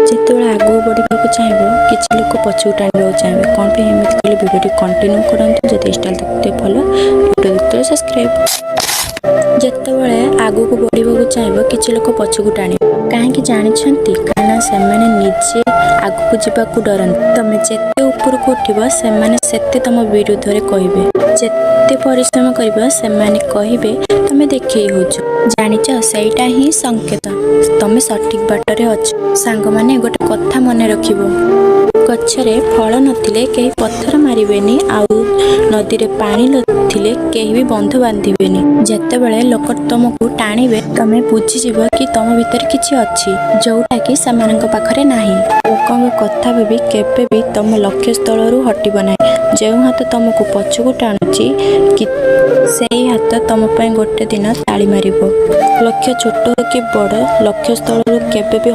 ଯେତେବେଳେ ଆଗକୁ ବଢ଼ିବାକୁ ଚାହିଁବ, କିଛି ଲୋକ ପଛକୁ ଟାଣିବାକୁ ଚାହିଁବେ। କ'ଣ ପାଇଁ ଏମିତି କଲେ? ଭିଡ଼ିଓଟି କଣ୍ଟିନ୍ୟୁ କରନ୍ତୁ। ଯଦି ଇନଷ୍ଟାରେ ଦେଖୁଥିବେ ଫଲୋ, ୟୁଟ୍ୟୁବ ଦେଖୁଥିବେ ସବସ୍କ୍ରାଇବ୍। ଯେତେବେଳେ ଆଗକୁ ବଢ଼ିବାକୁ ଚାହିଁବ, କିଛି ଲୋକ ପଛକୁ ଟାଣିବେ। କାହିଁକି ଜାଣିଛନ୍ତି? କାରଣ ସେମାନେ ନିଜେ ଆଗକୁ ଯିବାକୁ ଡରନ୍ତି। ତମେ ଯେତେ ଉପରକୁ ଉଠିବ, ସେମାନେ ସେତେ ତମ ବିରୁଦ୍ଧରେ କହିବେ। ଯେତେ ପରିଶ୍ରମ କରିବ, ସେମାନେ କହିବେ ତମେ ଦେଖେଇ ହଉଛ। ଜାଣିଛ, ସେଇଟା ହିଁ ସଂକେତ ତମେ ସଠିକ ବାଟରେ ଅଛ। ସାଙ୍ଗମାନେ, ଗୋଟେ କଥା ମନେ ରଖିବ। ଗଛରେ ଫଳ ନଥିଲେ କେହି ପଥର ମାରିବେନି ଆଉ ନଦୀରେ ପାଣି ନଥିଲେ କେହି ବି ବନ୍ଧ ବାନ୍ଧିବେନି। ଯେତେବେଳେ ଲୋକ ତମକୁ ଟାଣିବେ, ତମେ ବୁଝିଯିବ କି ତମ ଭିତରେ କିଛି ଅଛି, ଯୋଉଟା କି ସେମାନଙ୍କ ପାଖରେ ନାହିଁ। ଲୋକଙ୍କ କଥା ଭାବି କେବେ ବି ତମ ଲକ୍ଷ୍ୟସ୍ଥଳରୁ ହଟିବ ନାହିଁ। ଯେଉଁ ହାତ ତମକୁ ପଛକୁ ଟାଣୁଛି କି, ସେଇ ହାତ ତମ ପାଇଁ ଗୋଟେ ଦିନ ତାଳି ମାରିବ। ଲକ୍ଷ୍ୟ ଛୋଟ ହଉ କି ବଡ଼, ଲକ୍ଷ୍ୟସ୍ଥଳରୁ କେବେ ବି